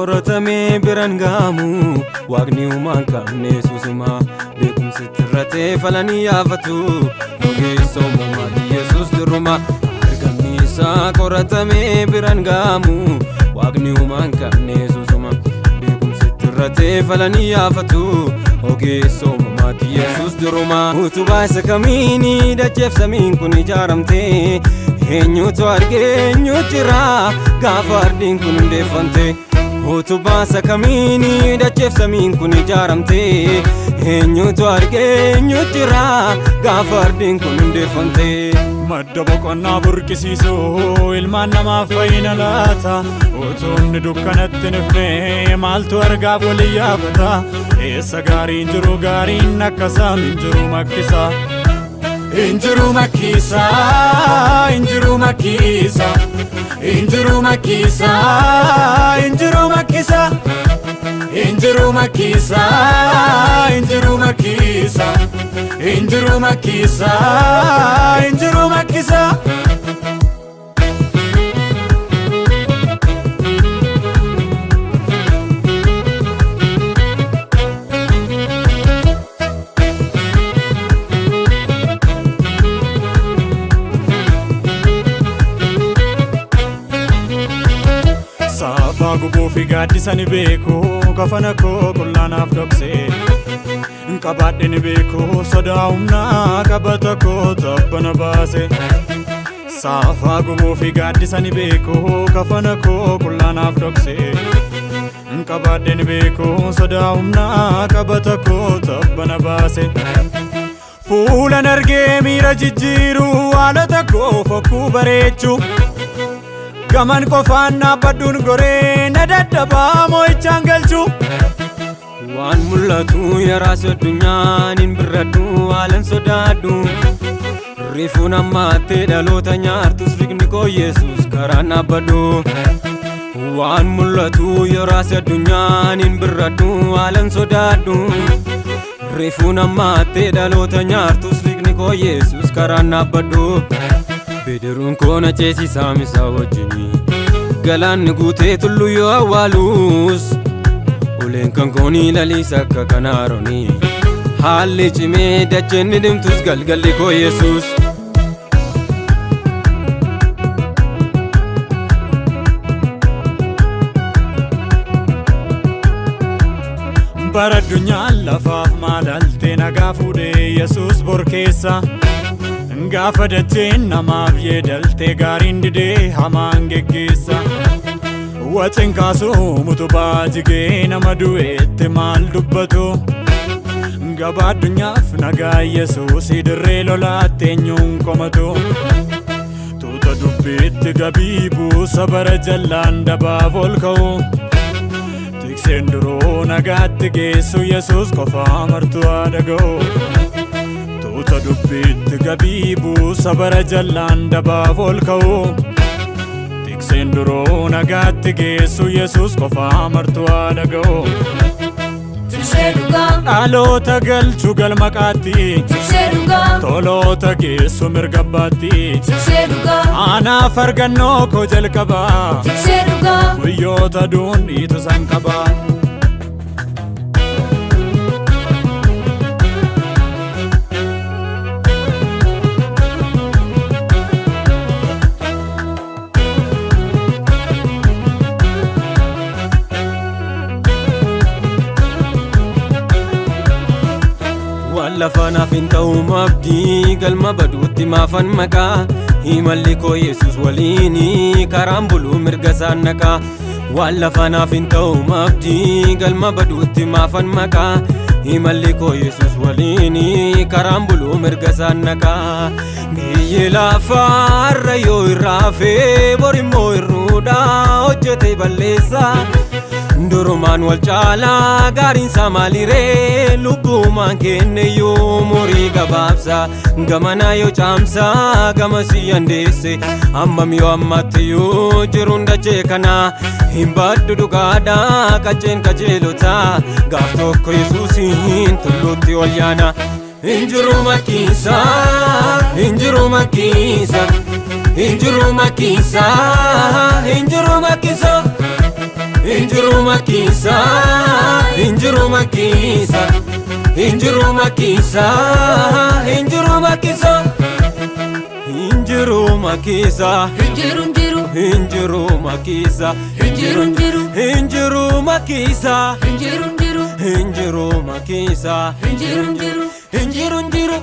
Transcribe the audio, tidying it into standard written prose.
Qoratamee biraan gaamu waaqni uumaan qabne Yesuusuma beekumsi irratee falanii yaafatu ogeessa uumamaa Yesuus duruma argamni isaa qoratamee biraan gaamu waaqni uumaan qabne Yesuusuma beekumsi irratee falanii yaafatu ogeessa uumamaa Yesuus duruma utubaa isa kamiini dacheef samiin kun ijaaramte eenyutu argee eenyu jira gaafa ardiin kun hundeeffamte. Utubaa isa kamiini dacheef samiin kun ijaaramte eenyutu argee eenyu jira gaafa ardiin kun hundeeffamte. Madda boqonnaa burqisiisu ilmaan namaaf fayyina laata. Utuunni dukkanatti nifne maaltu argaaf walii yaafata. Eessa gaariin jiru gaariin akka saam hin jiru makkisa. Hin jiru makkisa, hin jiru makkisa, hin jiru makkisa, hin jiru makkisa. Hin jiru makkisa, hin jiru makkisa, hin jiru makkisa, hin jiru makkisa. Saafaa gubuu fi gaaddisa ni beeku kafana koo qullaanaaf dhokse. Qabaadhe ni beeku sodaa humnaa qabata koo tabbana baase. Saafaa gubuu fi gaaddisa ni beeku kafana koo qullaanaaf dhokse. Qabaadhe ni beeku sodaa humnaa qabata koo tabbana baase. Fuulan argee miira jijjiiru haalota koo fokkuu bareechu. Gaman qofaan dhaabbadhuun goree na dadhabaa moo'ichaan galchu. Waan mul'atu yaraas addunyaan hin birradhu haalan sodaadhu. Rifuun hammaattee dhaloota nyaartus riqni koo Yesuus karaan dhaabbadhu. Waan mul'atu yaraas addunyaan hin birradhu haalan sodaadhu. Rifuun hammaattee dhaloota nyaartus riqni koo Yesuus karaan dhaabbadhu. Bidiruun koo na ceesisaa misaa wajjini galaanni guutee tulluu yoo awwaalus uleen kan koonii laliisa akka kanaarooni haalli cimee dacheen ni dimtus galgalli koo Yesuus. Bara addunyaan lafaaf maalalte nagaa fuudhee Yesuus bor keessa. Gaafa dacheen namaaf yeedaltee gaariin didee hamaan geggeessa. Wacin kaasuu utubaa jigee nama du'eetti maal dubbatu. Gabaa addunyaaf nagaa Yesuus dirree lolaatti eenyuun komatu. Tuuta dubbiitti gabii buusa bara jallaan dabaaf ol ka'u. Tikseen duruu nagaatti geessu Yesuus qofaa martuu haa dhaga'u. Tuuta dubbiitti gabii buusa bara jallaan dabaaf ol ka'u. Tikseen duruu nagaatti geessu Yesuus qofaa martuu haa dhaga'u. Tiksee dhugaa, Dhaloota galchu galma qaatti. Tiksee dhugaa, Toloota geessu mirga abbaatti. Tiksee dhugaa, Anaaf argannoo koo jalqabaa. Tiksee dhugaa, Guyyoota duun dhiitu san qabaa. Waan lafaanaaf hin ta'u abdii galma baduutti maafan maqaa himalli koo Yesuus waliini karaan buluu mirga isaan naqaa. Waan lafaanaaf hin ta'u abdii galma baduutti maafan maqaa himalli koo Yesuus waliini karaan buluu mirga isaan naqaa. Biyyi lafaarra yoo irraafee borimmoo irruudhaa hojjete balleessa. Durumaan wal caalaa gaariin isaa maaliree lubbumaan kenne yoo umurii gabaabsa gamanaa yoo caamsa gama si andeesse hammam yoo ammatti yoo jiruun dachee kana hin baddu dhugaadha qacceen qajeelota gaaf tokko Yesuusiin tulluutti ol yaana. Hin jiru makkiisa, hin jiru makkiisa, hin jiru makkiisa, hin jiru makkiisa. Injiru makisa, injiru makisa, injiru makisa, injiru makisa, injiru makisa, Injiru injiru. Injiru makisa, Injiru injiru. Injiru makisa, Injiru injiru. Injiru makisa, Injiru injiru. Injiru injiru,